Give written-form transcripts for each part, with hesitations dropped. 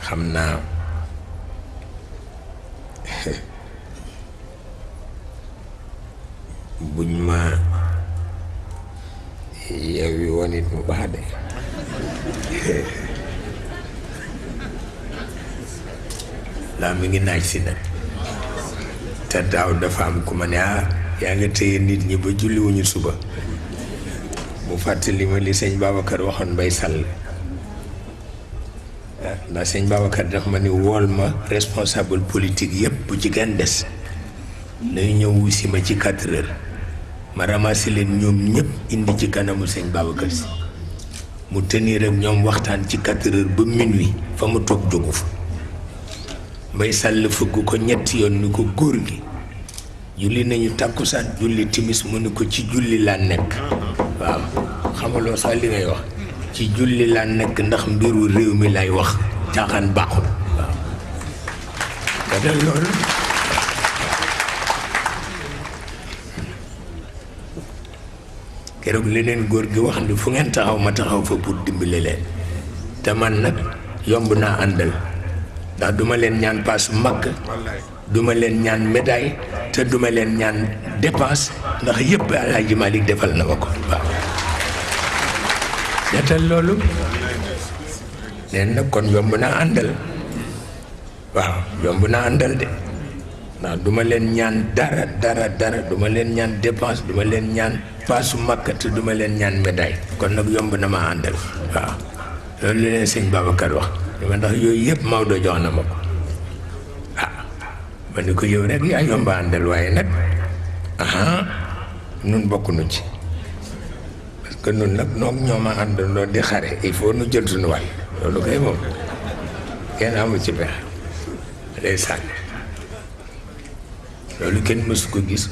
xam naa buñ ma yeewi woon it mu baax de laa mi ngi naaj si nag te daaw dafa am ku ma ne yaa nga téye nit ñi ba julliwuñu suba mu fàttali ma li sëñ Babacar waxoon Mbay Sàll ndax sëñ Babacar dafa ma ni wool ma responsable politique yëpp bu ci kenn des nañu ñëw wusi ma ci 4 heures ma ramassé leen ñoom ñëpp indi ci kanamu sëñ Babacar si mu tenir ak ñoom waxtaan ci 4 heures ba minuit fa mu toog jógu fa Mbay Sàll fëgg ko ñetti yoon ni ko góor gi julli nañu tàkkusaan julli timis mu ni ko ci julli laa nekk waaw xamaloo sax li ngay wax ci julli laa nekk ndax mbiru réew mi lay wax caaxaan baaxul waaw nga dal loolu keroog leneen góor gi wax ni fu ngeen taxaw ma taxaw fa pour dimbali leen te man nag yomb naa àndal ndax duma leen ñaan paasu màkk duma leen ñaan médaille te duma leen ñaan dépense ndax yëpp Alaaji Malick defal na ma ko waaw detal loolu leen nag kon yomb naa àndal waaw yomb naa àndal de ndax duma leen ñaan dara duma leen ñaan dépense duma leen ñaan paasu màkk te duma leen ñaan médaille kon nag yomb na ma àndal waaw loolu leen sëñ Babacar wax dama ndax yooyu yëpp Maodo jox na ma ko ma ni ko yow rek yaa yomba àndal waaye nag nun bokkuñu ci parce que nun nag noog ñooma àndandoo di xare il faut nu jël suñu wàll loolu kay moom kenn amu ci pexe day sànni loolu kenn mësu ko gis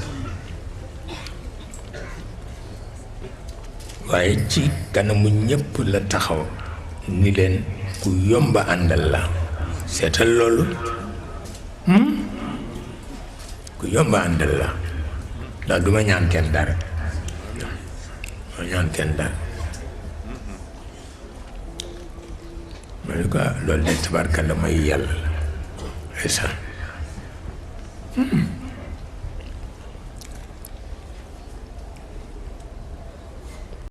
waaye ci kanamu ñëpp la taxaw ni leen ku yomba àndal la seetal loolu ku yomba àndal la ndax duma ñaan kenn dara ma ñaan kenn dara ma ne ko loolu de tabarkalla may yàlla la ay